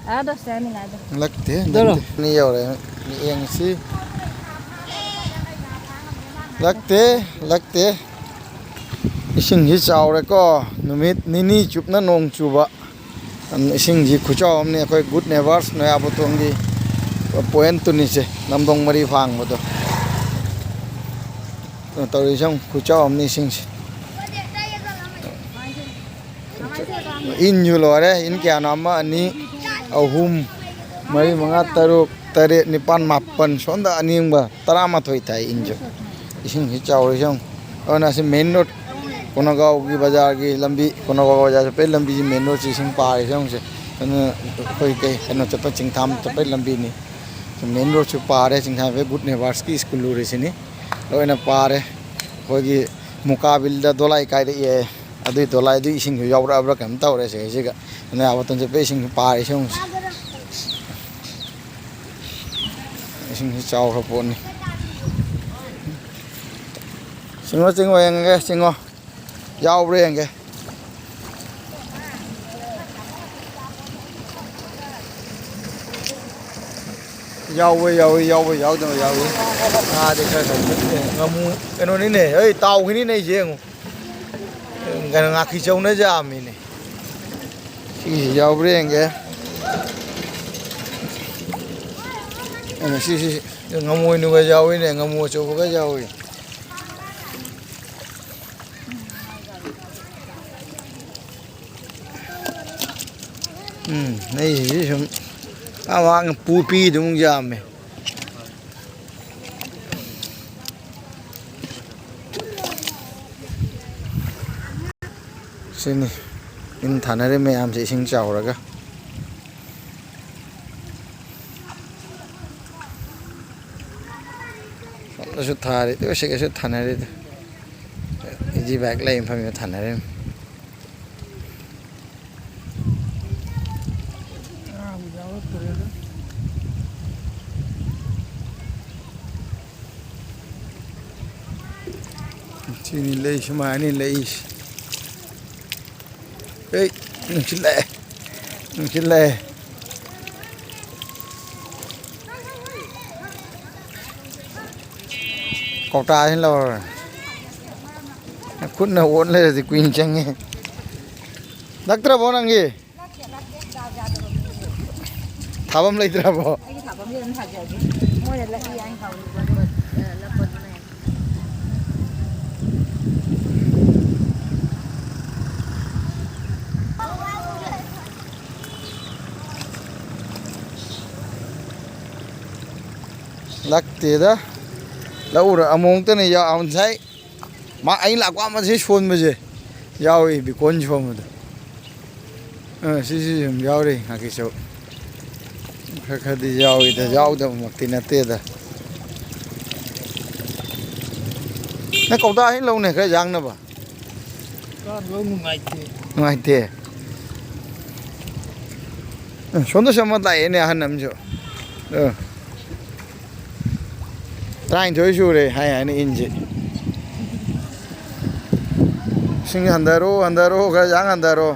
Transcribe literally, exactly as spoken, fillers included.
ꯑꯥꯗ ꯆꯥꯃꯤꯟꯅꯗꯣ꯫ ꯂꯛꯇꯦ, ꯗꯣꯔꯣ꯫ ꯂꯛꯇꯦ꯫ ꯃꯤ ꯌꯧꯔꯦ꯫ ꯃꯤꯠꯌꯦꯡꯁꯤ꯫ ꯂꯛꯇꯦ, ꯂꯛꯇꯦ꯫ ꯏꯁꯤꯡꯁꯤ ꯆꯥꯎꯔꯦꯀꯣ꯫ ꯅꯨꯃꯤꯠ ꯅꯤꯅꯤ ꯆꯨꯞꯅ ꯅꯣꯡ ꯆꯨꯕ꯫ ꯏꯁꯤꯡꯁꯤ ꯈꯨꯆꯥꯎ ꯑꯃꯅꯤ꯫ ꯑꯩꯈꯣꯏ ꯒꯨꯗ ꯅꯦꯕꯔꯁ ꯅꯣꯌꯥꯕꯨꯇꯣꯡꯒꯤ ꯄꯣꯏꯟꯠꯇꯨꯅꯤꯁꯦ, ꯅꯝꯗꯣꯡ ꯃꯔꯤ ꯐꯥꯡꯕꯗꯣ꯫ ꯇꯧꯔꯤꯁꯦ ꯌꯦꯡꯉꯨ, ꯈꯨꯆꯥꯎ ꯑꯃꯅꯤ ꯏꯁꯤꯡꯁꯦ꯫ ꯏꯟꯁꯨ ꯂꯣꯏꯔꯦ꯫ ꯏꯟ ꯀꯌꯥꯅꯣ? ꯑꯃ, ꯑꯅꯤ, ꯑꯍꯨꯝ, ꯃꯔꯤ, ꯃꯉꯥ, ꯇꯔꯨꯛ, ꯇꯔꯦꯠ, ꯅꯤꯄꯥꯜ, ꯃꯥꯄꯜ꯫ ꯁꯣꯝꯗ ꯑꯅꯤ ꯑꯃꯒ ꯇꯔꯥꯃꯥꯊꯣꯏ ꯇꯥꯏ ꯏꯟꯁꯨ꯫ ꯏꯁꯤꯡꯁꯤ ꯆꯥꯎꯔꯤꯁꯦ ꯌꯦꯡꯉꯨ꯫ ꯑꯗꯨꯅ ꯑꯁꯤ ꯃꯦꯟ ꯔꯣꯗ, ꯀꯣꯅꯒꯥꯎꯒꯤ ꯕꯖꯥꯔꯒꯤ ꯂꯝꯕꯤ, ꯀꯣꯅꯒꯥꯎ ꯕꯖꯥꯔ ꯆꯠꯄꯒꯤ ꯂꯝꯕꯤꯁꯤ ꯃꯦꯟ ꯔꯣꯗꯁꯤ ꯏꯁꯤꯡ ꯄꯥꯔꯤꯁꯦ ꯌꯦꯡꯉꯨꯁꯦ꯫ ꯑꯗꯨꯅ ꯑꯩꯈꯣꯏ ꯀꯩ, ꯀꯩꯅꯣ ꯆꯠꯄ, ꯆꯤꯡꯊꯥꯝ ꯆꯠꯄꯒꯤ ꯂꯝꯕꯤꯅꯤ꯫ ꯃꯦꯟ ꯔꯣꯗꯁꯨ ꯄꯥꯔꯦ, ꯆꯤꯡꯊꯥꯝ ꯆꯠꯄꯒꯤ ꯒꯨꯗ ꯅꯦꯕꯔꯁꯀꯤ ꯁ꯭ꯀꯨꯜ ꯂꯨꯔꯤꯁꯤꯅꯤ꯫ ꯂꯣꯏꯅ ꯄꯥꯔꯦ꯫ ꯑꯩꯈꯣꯏꯒꯤ ꯃꯨꯀꯥꯕꯤꯜꯗ ꯗꯣꯂꯥꯏ ꯀꯥꯏꯔꯛꯑꯦ꯫ ꯑꯗꯨꯏ ꯗꯣꯂꯥꯏꯗꯨ ꯏꯁꯤꯡꯁꯨ ꯌꯥꯎꯔꯛꯑꯕ꯭ꯔꯥ ꯀꯩꯅꯣꯝ ꯇꯧꯔꯦ ꯁꯤꯒ꯫ ꯅꯣꯌꯥꯕꯨꯇꯣꯡ ꯆꯠꯄꯒꯤ ꯏꯁꯤꯡꯁꯨ ꯄꯥꯔꯤꯁꯦ ꯌꯦꯡꯉꯨꯁꯦ꯫ ꯏꯁꯤꯡꯁꯤ ꯆꯥꯎꯈ꯭ꯔ ꯄꯣꯠꯅꯤ꯫ ꯆꯤꯡꯉꯣ, ꯆꯤꯡꯉꯣ, ꯌꯦꯡꯉꯒꯦ, ꯆꯤꯡꯉꯣ꯫ ꯌꯥꯎꯕ꯭ꯔꯥ ꯌꯦꯡꯒꯦ꯫ ꯌꯥꯎꯋꯦ, ꯌꯥꯎꯋꯦ, ꯌꯥꯎꯋꯦ, ꯌꯥꯎꯗꯕ ꯌꯥꯎꯋꯦ꯫ ꯉꯥꯗꯤ ꯈꯔ ꯈꯔ ꯆꯠꯂꯦ꯫ ꯉꯥꯃꯨ ꯀꯩꯅꯣꯅꯤꯅꯦ, ꯑꯩ ꯇꯥꯎꯈꯤꯅꯤꯅꯦ ꯑꯩꯁꯦ ꯌꯦꯡꯉꯨ꯫ ꯀꯩꯅꯣ, ꯉꯥꯀꯤꯆꯧꯅ ꯌꯥꯝꯃꯤꯅꯦ꯫ ꯁꯤꯁꯤ ꯌꯥꯎꯕ꯭ꯔꯥ ꯌꯦꯡꯒꯦ꯫ ꯑ, ꯁꯤ, ꯁꯤ, ꯁꯤ, ꯉꯥꯃꯨ ꯑꯣꯏꯅꯒ ꯌꯥꯎꯏꯅꯦ, ꯉꯥꯃꯨ ꯑꯆꯧꯕꯒ ꯌꯥꯎꯏ꯫ ꯎꯝ, ꯑꯩꯁꯤꯗꯤ ꯁꯨꯝ ꯑꯋꯥꯡ ꯄꯨꯄꯤꯗꯨꯝ ꯌꯥꯝꯃꯦ꯫ ꯁꯤꯅꯤ ꯏꯟ ꯊꯥꯅꯔꯤ ꯃꯌꯥꯝꯁꯦ ꯏꯁꯤꯡ ꯆꯥꯎꯔꯒ꯫ ꯁꯣꯝꯗꯁꯨ ꯊꯥꯔꯤ, ꯑꯗꯨꯒ ꯁꯤꯒꯁꯨ ꯊꯥꯅꯔꯤꯗ꯫ ꯏꯖꯤ ꯕꯥꯏꯛ ꯂꯩ ꯃꯐꯝꯁꯤꯗ ꯊꯥꯅꯔꯤꯝ꯫ ꯁꯤꯅꯤ ꯂꯩ, ꯁꯨꯃꯥꯏꯅ ꯂꯩꯁꯤ꯫ ꯑꯦ, ꯅꯨꯡꯁꯤꯠ ꯂꯥꯛꯑꯦ, ꯅꯨꯡꯁꯤꯠ ꯂꯥꯛꯑꯦ꯫ ꯀꯧꯇꯥꯁꯤꯅ ꯂꯧꯔꯦ꯫ ꯈꯨꯠꯅ ꯑꯣꯠ ꯂꯩꯔꯗꯤ ꯀꯨꯏꯅ ꯆꯪꯉꯦ꯫ ꯅꯛꯇ꯭ꯔꯕꯣ ꯅꯪꯒꯤ? ꯊꯥꯐꯝ ꯂꯩꯇ꯭ꯔꯕꯣ? ꯑꯩꯒꯤ ꯊꯥꯐꯝꯁꯦ ꯑꯗꯨꯝ ꯊꯥꯖꯔꯒꯦ꯫ ꯃꯣꯏꯅ ꯂꯛꯏ ꯍꯥꯏꯅ ꯊꯥꯕꯅꯤ꯫ ꯂꯛꯇꯦꯗ꯫ ꯂꯧꯔ ꯑꯃꯨꯛꯇꯅ ꯌꯥꯎ-, ꯉꯁꯥꯏ ꯃꯥ ꯑꯩꯅ ꯂꯥꯛꯄ ꯑꯃꯁꯦ ꯁꯣꯟꯕꯁꯦ ꯌꯥꯎꯏ, ꯕꯤꯀꯣꯟ ꯁꯣꯟꯕꯗꯣ꯫ ꯑ, ꯁꯤꯁꯤ ꯁꯨꯝ ꯌꯥꯎꯔꯤ ꯉꯥꯀꯤꯆꯧ꯫ ꯈꯔ ꯈꯔꯗꯤ ꯌꯥꯎꯏꯗ, ꯌꯥꯎꯗꯕꯃꯛꯇꯤ ꯅꯠꯇꯦꯗ꯫ ꯅꯪ ꯀꯧꯇꯥ ꯍꯦꯛ ꯂꯧꯅꯦ ꯈꯔ ꯌꯥꯡꯅꯕ꯫ ꯀꯥꯡ ꯂꯧ ꯅꯨꯡꯉꯥꯏꯇꯦ꯫ ꯅꯨꯡꯉꯥꯏꯇꯦ꯫ ꯑ, ꯁꯣꯝꯗꯁꯨ ꯑꯃ ꯂꯥꯛꯑꯦꯅꯦ, ꯑꯍꯟ ꯑꯃꯁꯨ꯫ ꯑ꯫ ꯇꯔꯥꯅꯤꯊꯣꯏ ꯁꯨꯔꯦ ꯍꯥꯏ ꯍꯥꯏꯅ ꯏꯟꯁꯦ꯫ ꯏꯁꯤꯡ ꯍꯟꯊꯔꯣ, ꯍꯟꯊꯔꯣ, ꯈꯔ ꯌꯥꯡ ꯍꯟꯊꯔꯣ꯫